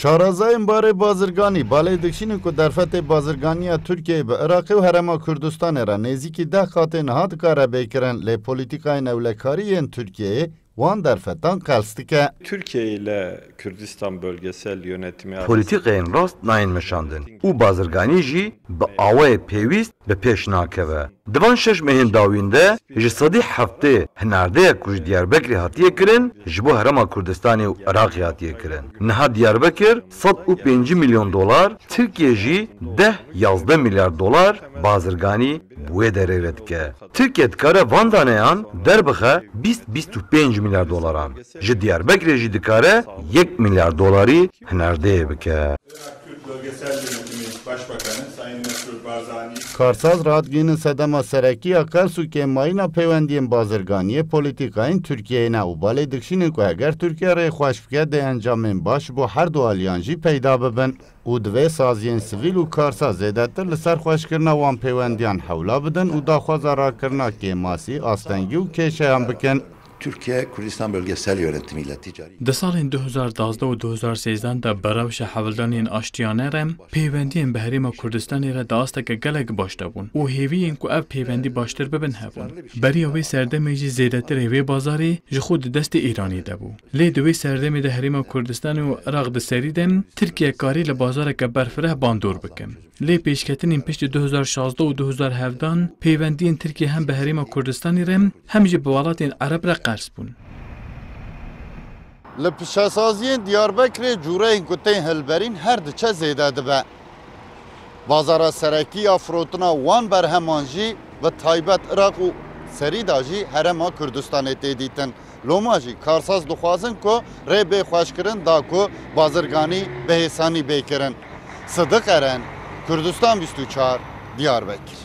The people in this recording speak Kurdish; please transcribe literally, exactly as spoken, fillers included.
Şarazayên barê bazirganî balê dikişînin ku derfetê bazirganiya Tirkiyeyê bi Iraqê û Herêma Kurdistanê re nêzîkî deh qatê niha dikare bê kirin, lê polîtîkayên ewlekarî yên Tirkiyeyê wan derfetan qels dike. Türkiye ile Kürdistan Bölgesel Yönetimi arasında Polîtîkayên rast nayên meşandin û bazirganî jî bi awayê pêwîst bi pêş nakeve. Di van şeş mehên dawîn de ji sedî heftê hinardeyek ku ji Diyarbekirê hatiye kirin, ji bo Herêma Kurdistanê û Iraqê hatiye kirin. Niha Diyarbekir sed û pêncî milyon dolar, Tirkiye jî deh yazdeh milyar dolar bazirganî bi wê derê re dike. Tirkiye dikare van daneyan derbixe bîst bîst û pênc milyar dolaran. Ji Diyarbekirê jî dikare yek milyar dolarî hinardeyê bike. Kürt Bölgesel Yönetimi Başbakanı Sayın Mesut Barzani. Karsaz rahatgihînin sedema serekî ya qels û kêmmayîna peywendiyên bazirganiyê polîtîkayên Tirkiyeyê ne û balê dikişînin ku heger Tirkiye rê xweş bike dê encamên baş bo her du aliyan jî peyda bibin û divê saziyên sivîl û Karsaz zêdetir li ser xweşkirina wan peywendiyan hewla bidin û daxwaza rakirina kêmasî, astengî û kêşeyan bikin. Türkiye Kürdistan Bölgesel Yönetimi ile ticari Di salên du hezar duwazdeh û du hezar sêzdeh de bi rewşa hewldanên aştiyane re peywendiyên bi Herêma Kurdistanê re di asteke gelek baş de bûn û hêviyên ku ev peywendî baştir bibin hebûn. Beriya wê serdemê jî zêdetirê wê bazarê ji xwe di destê Îranê de bû. Lê di wê serdemê de Herêma Kurdistanê û Iraq di serî de Tirkiye karî li bazareke berfireh bandor bike. Lê pêşketinên piştî du hezar şazdeh û du hezar hevdan peywendiyên Tirkiye hem bi Herêma Kurdistanê re hem jî bi welatên Ereb re qers bûn. Li pişesaziyên Diyarbekirê cûreyên ku tên hilberîn her diçe zêde dibe. Bazara serekî ya firotina wan berheman jî bi taybet Iraq û serî de jî Herêma Kurdistanê tê dîtin. Loma jî Karsaz dixwazin ku rê bê xweşkirin da ku bazirganî bi hêsanî bê kirin. Sidiq Eren, Kurdistan bîst û çar, Diyarbekir.